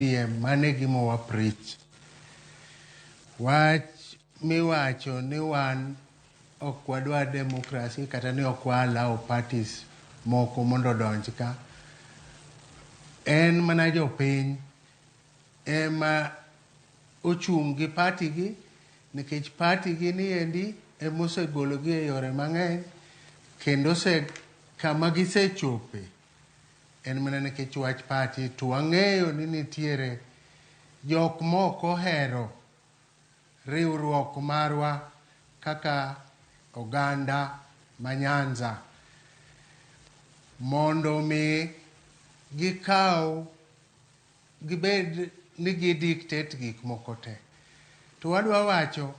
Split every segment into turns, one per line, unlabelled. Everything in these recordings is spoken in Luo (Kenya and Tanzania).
ODM mano e gima wa preach. Wach miwacho ni wan ok wadwar democracy kata ni ok wa allow parties moko mondo odonj ka. En mana jopiny ema ochung' gi party gi nikech party gi ni endi emosegologi e yore mang'eny kendo ose kama gisechope en mana nikech wach party to wang'eyo ni nitiere jok mok ohero riwruok marwa kaka oganda ma Nyanza mondo mi gikaw gibed ni gi dictate gik moko te. To wadwa wacho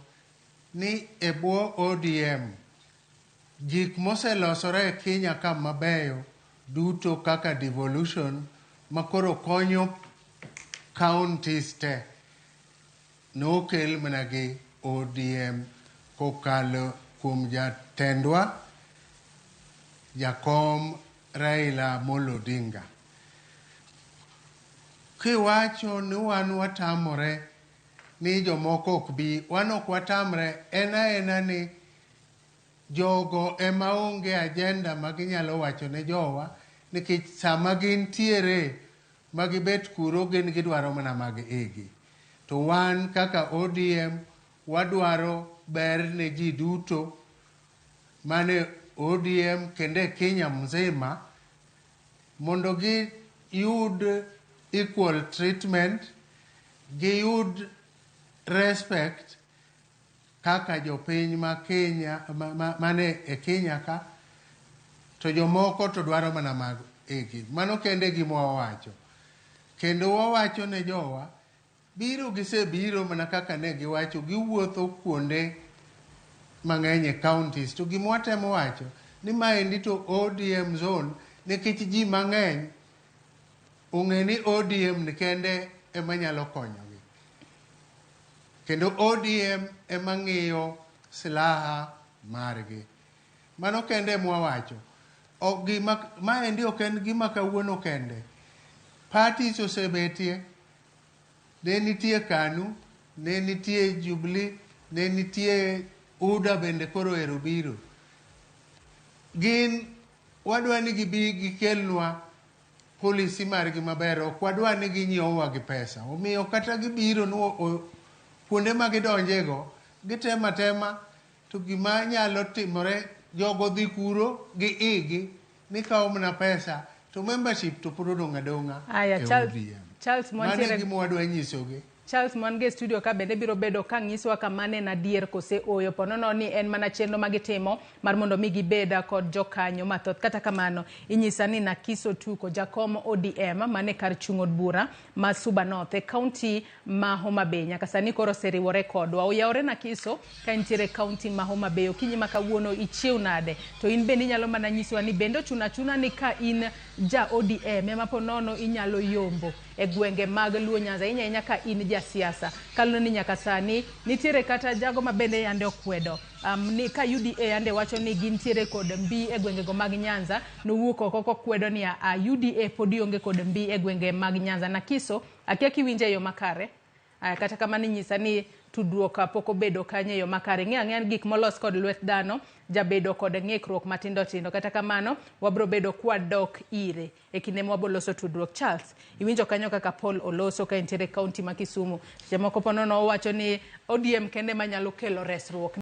ni e bwo ODM gik moselosore e Kenya ka mabeyo duto kaka devolution makoro konyo counties te nokel mana gi ODM kokalo kuom jatendwa jakom Raila Amolo Odinga. Kiwacho ni wan watamore ni jomoko ok bi, wan ok watamre, en aena ni jogo ema onge agenda ma ginyalo wacho ne jowa nikech sama gintiere ma gibet kuro gin gidwaro mana mag igi. To wan kaka ODM wadwaro ber ne ji duto mane ODM kendo e Kenya mzima mondo giyud equal treatment, giyud respect kaka jopiny ma Kenya mane e Kenya ka to jomoko to dwaro mana mag igi. Mano kende e gima wawacho. Kendo wawacho ne jowa biro gisebiro mana kaka ne giwacho giwuotho kuonde mang'eny e counties to gima watemo wacho ni maendi to ODM zone nikech ji mang'eny ong'e ni ODM ni kende ema nyalo konyogi. Kendo ODM ema ng'iyo silaha margi. Mano kende ema wawacho. Ok gima, maendi ok en gima kawuono kende. Parties osebetie. Ne nitie KANU, ne nitie Jubilee, ne nitie UDA bende koro ero biro. Gin wadwa ni gibi gikelnwa policy margi maber, ok wadwa ni ginyiewwa gi pesa. Omiyo kata gibiro ni kuonde ma gidonjego, gitemo atema to gima nyalo timore jogo dhi kuro gi igi ni kawo mana pesa to membership to pod odong' adong'a
Aya,
e
Charles,
ODM.
Charles
Mano e
mwantiere
gima wadwa nyisogi.
Charles mwan e studio ka bende biro bedo ka nyisowa ka mano en adier kose oyo ponono ni en mana chenro ma gitimo mar mondo mi gibed kod jokanyo mathoth. Kata kamano inyisa ni Nakiso Tuko jakom ODM mane kar chung' od bura ma Suba North e kaunti ma Homa Bay nyaka sani koro oseriwore kodwa. Oyawore Nakiso ka intiere e kaunti ma Homa Bay okinyi ma kawuono ichiew nade? To in bende inyalo mana nyisowa ni bende ochuno achuna ni ka in ja ODM ema po nono inyalo yombo e gwenge mag Luo Nyanza ahinya ahinya ka in jasiasa. Kaluwore ni nyaka sani nitiere kata jago ma bende yande okwedo ni ka UDA yande wacho ni gintiere kod mbi e gwengego mag Nyanza nowuok oko kokwedo ni a UDA podi onge kod mbi e gwenge mag Nyanza. Nakiso akia kiwinje e yo makare. Aya, kata kamano inyisa ni tudruok pok obedo kanyo e yo makare. Ing'eyo ang'eya ni gik molos kod lwet dhano jabedo kod ng'ikruok matindo tindo. Kata kamano wabro bedo kwadok ire e kinde ma waboloso tudruok. Charles, iwinjo kanyo kaka Paul oloso ka entiere e kaunti ma Kisumu. Seche moko po nono owacho ni ODM kende manyalo kelo resruok.